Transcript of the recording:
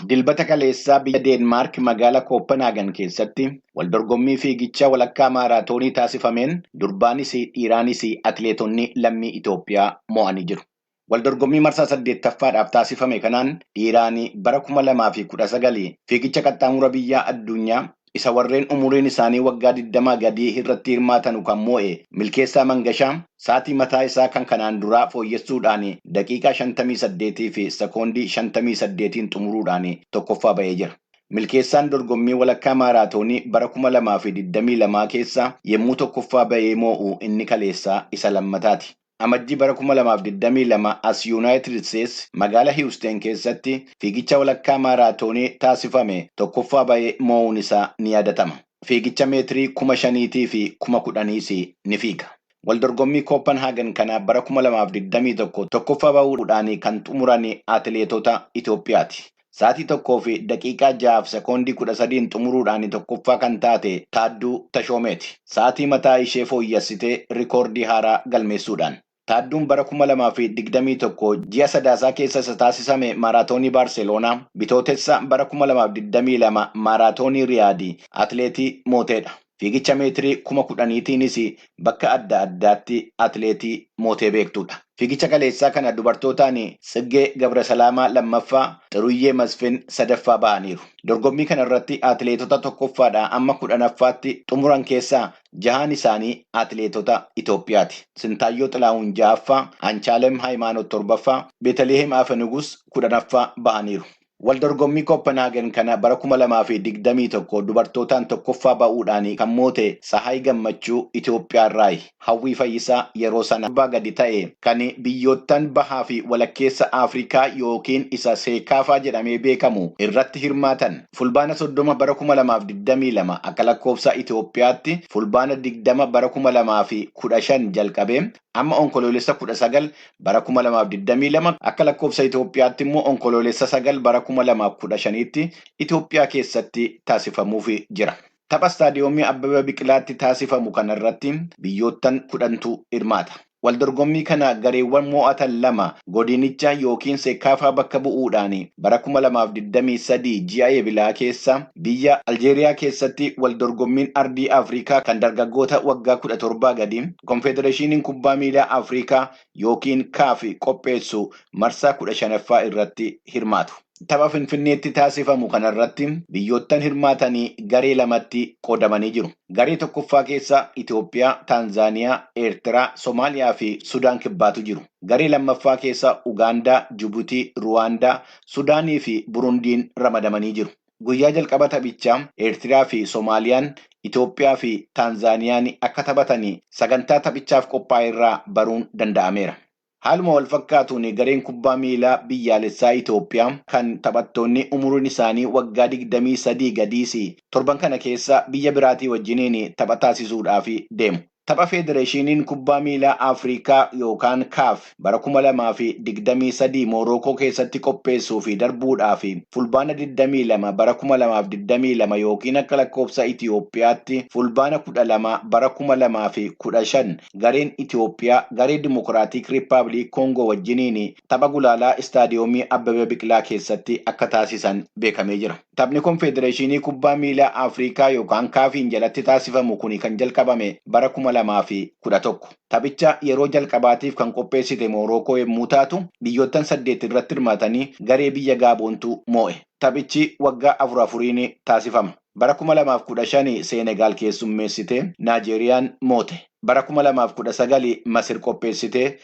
Dilbata kaleessaa biyya Deenmaark magaalaa Kooppenhaagen keessatti waldorgommii fiigichaa walakkaa maaraatoonii taasifameen durbaanis dhiiraanis atileetonni lammii Itoophiyaa mo'anii jiru. Waldorgommii marsaa saddeettaffaadhaaf taasifame kanaan dhiiraan bara 2019 fiigicha qaxxaamura biyyaa addunyaa isa warreen umuriin isaanii waggaa 20 gadii irratti hirmaatan kan moo'e Milkeessaa Mangashaa sa'aatii mataa isaa kan kanaan duraa fooyyessuudhaan daqiiqaa 58 fi sekoondii 58 xumuruudhaan tokkoffaa ba'ee jira. Milkeessaan dorgommii walakkaa maaraatoonii bara 2022 keessa yommuu tokkoffaa ba'ee moo'u inni kaleessaa isa lammataati. Amajjii bara 2022 as Yuunaayitid Isteetsi magaalaa Hiwusteen keessatti fiigicha walakkaa maaraatoonii taasifame tokkoffaa ba'ee moo'uun isaa ni yaadatama. Fiigicha meetirii 5,000 fi 10,000s ni fiiga. Waldorgommii Kooppenhaagen kana bara 2021 tokkoffaa ba'uudhaan kan xumuran atileetota Itoophiyaati. Sa'aatii 1:06:13 xumuruudhaan tokkoffaa kan taate Taadduu Tashoomeeti. Sa'aatii mataa ishee fooyyessitee rikoordii haaraa galmeessuudhaan. Taadduun bara 2021 ji'a Sadaasaa keessa isa taasisame maaraatoonii Baarseloonaa, Bitootessa bara 2022 maaraatoonii Riyaadii atileetii mooteedha. Fiigicha meetirii 10,000tiinis bakka adda addaatti atileetii mootee beektudha. Fiigicha kaleessaa kana dubartootaan Tsiggee Gabrasalaamaa lammaffaa, Xiruyyee Masfin sadaffaa ba'aniiru. Dorgommii kana irratti atileetota tokkoffaadhaa amma 10ffaatti xumuran keessaa jahaan isaanii atileetota Itoophiyaati. Sintaayyoo Xilahuun ja'affaa, Anchaalem Hayimaanoot torbaffaa, Beetaliheem Afenugus 10ffaa bahaniiru. Waldorgommii Kooppenhaagen kana bara 2021 dubartootaan tokkoffaa ba'uudhaan kan moote Tsahaay Gammachuu Itoophiyaarraayi. Hawwii Fayyisaa yeroo sana gadi ta'e kan biyyoottan bahaa fi walakkeessa Afrikaa yookiin isa Seekaafaa jedhamee beekamu irratti hirmaatan fulbaana 30 bara 2022 akka lakkoofsa Itoophiyaatti fulbaana 20 bara 2015 jalqabee amma onkoloolessa 19 bara 2022 akka lakkoofsa Itoophiyaatti immoo onkoloolessa 9 bara 2015tti Itoophiyaa keessatti taasifamuuf jira. Tapha istaadiyoomii Abbabaa Biqilaatti taasifamu kanarratti biyyoottan 10tu hirmaata. Waldorgommii kana gareewwan mo'atan lama godinicha yookiin Seekaafaa bakka bu'uudhaan bara 2023 ji'a Eebilaa keessa biyya Aljeeriyaa keessatti waldorgommiin ardii Afrikaa kan dargaggoota waggaa 17 gadi Konfedereeshiniin Kubbaa Miilaa Afrikaa yookiin CAF qopheessu marsaa 15ffaa irratti hirmaatu. Tapha Finfinneetti taasifamu kanarratti biyyoottan hirmaatanii garee lamatti qoodamanii jiru. Garee tokkoffaa keessa Itoophiyaa, Taanzaaniyaa, Eertiraa, Somaaliyaa fi Sudaan kibbaatu jiru. Garee lammaffaa keessa Ugaandaa, Jibuutii, Ruwaandaa, Sudaanii fi Burundiin ramadamanii jiru. Guyyaa jalqaba taphichaa Eertiraa fi Somaaliyaan, Itoophiyaa fi Taanzaaniyaan akka taphatanii sagantaa taphichaaf qophaa'e irraa baruun danda'ameera. Haaluma wal fakkaatuun gareen kubbaa miilaa biyyaalessaa Itoophiyaa kan taphattoonni umuriin isaanii waggaa 23 gadiis torban kana keessa biyya biraatii wajjiniin tapha taasisuudhaaf deemu. Tapha Federeeshiniin Kubbaa Miilaa Afrikaa yookaan CAF bara 2023 Moorookoo keessatti qopheessuu fi darbuudhaaf fulbaana 22 bara 2022 yookiin akka lakkoofsa Itoophiyaatti fulbaana 12 bara 2015 gareen Itoophiyaa garee Dimokiraatik Riippaabilik Koongoo wajjiniin tapha gulaalaa istaadiyoomii Abbabee Biqilaa keessatti akka taasisan beekamee jira. Taphni Konfedereeshinii Kubbaa Miilaa Afrikaa yookaan Kaafiin jalatti taasifamu kun kan jalqabame bara 2011. Taphicha yeroo jalqabaatiif kan qopheessite Moorookoo yommuu taatu biyyoottan 8 irratti hirmaatanii garee biyya Gaaboontu moo'e. Taphichi waggaa afur afuriin taasifama. Bara 2015 Seenegaal keessummeessite Naajeeriyaan moote. Bara 2019 Masir qopheessite.